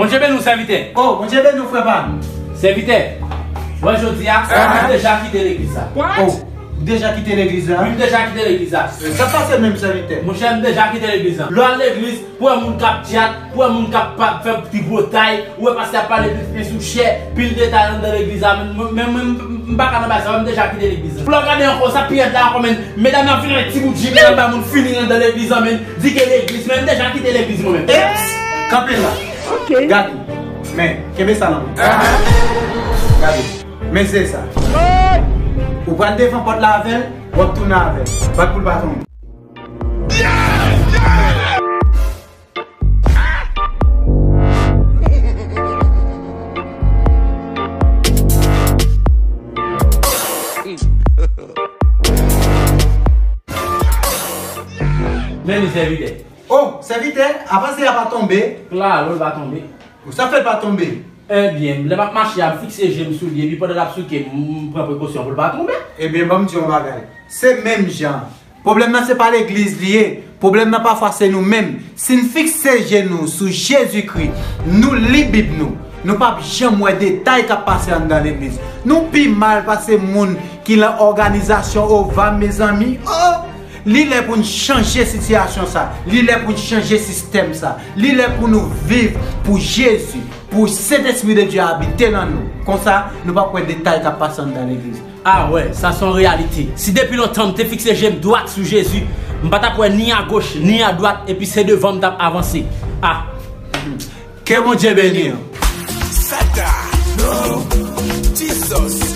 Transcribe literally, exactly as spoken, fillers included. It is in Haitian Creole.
Bondye beni w, sèvitè. Oh, Bondye beni w, frè pa m. Sèvitè, wè jodi a, m deja kite legliz la. Oh, ou deja kite legliz la? Wi, m deja kite legliz la. Sa pase menm, sèvitè? Monchè, m deja kite legliz la. Lè w al legliz, pou wè moun k ap tchat, pou wè moun k ap pa- fè ti gwo tay, ou wè pastè ap pale plis plis sou chè, pil detay anndan legliz la, men mwen, men mwen, m pa ka nan bagay sa, m deja kite legliz la. Pou lè w gade ankò, sa pi rèd la ankò, men medam nan vin avèk ti bout jip nan ba moun fini anndan legliz la, men di ke legliz, men m deja kite legliz mwen menm. Eps! Kanpe la. Ok. Gade. Men, kenbe sa nan men. Gade. Men se sa. Ou pral devan pòt la avè l, w ap tounen avè l. Bat pou l pa tonbe. Men li sèvitè. Oh, sèvitè, avanse a pa tonbe. Klalo, l pa tonbe. Sa fè l pa tonbe? Ebyen, lè m ap mache, a m fikse je m sou li, epi pandan l ap souke m, m pran prekosyon pou l pa tonbe. Ebyen, ban m di yon bagay. Se menm jan. Pwoblèm nan se pa legliz li ye. Pwoblèm nan pafwa se nou menm. Si n fikse je nou sou Jezikri, nou li Bib nou, nou p ap janm wè detay k ap pase anndan legliz. Nou pi mal pase moun ki lan òganizasyon Ova, mezanmi. Oh! Li lè pou n chanje sitiyasyon sa. Li lè pou n chanje sistèm sa. Li lè pou nou viv pou Jezi, pou Sentespri de Dye abite nan nou. Konsa, nou p ap wè detay k ap pase anndan legliz. A wè, sa se yon reyalite. Si depi lontan m te fikse je m dwat sou Jezi, m pa t ap wè ni agoch, ni adwat, epi se devan m t ap avanse. A. Ke Bondye beni w. Satan, no, Jesus.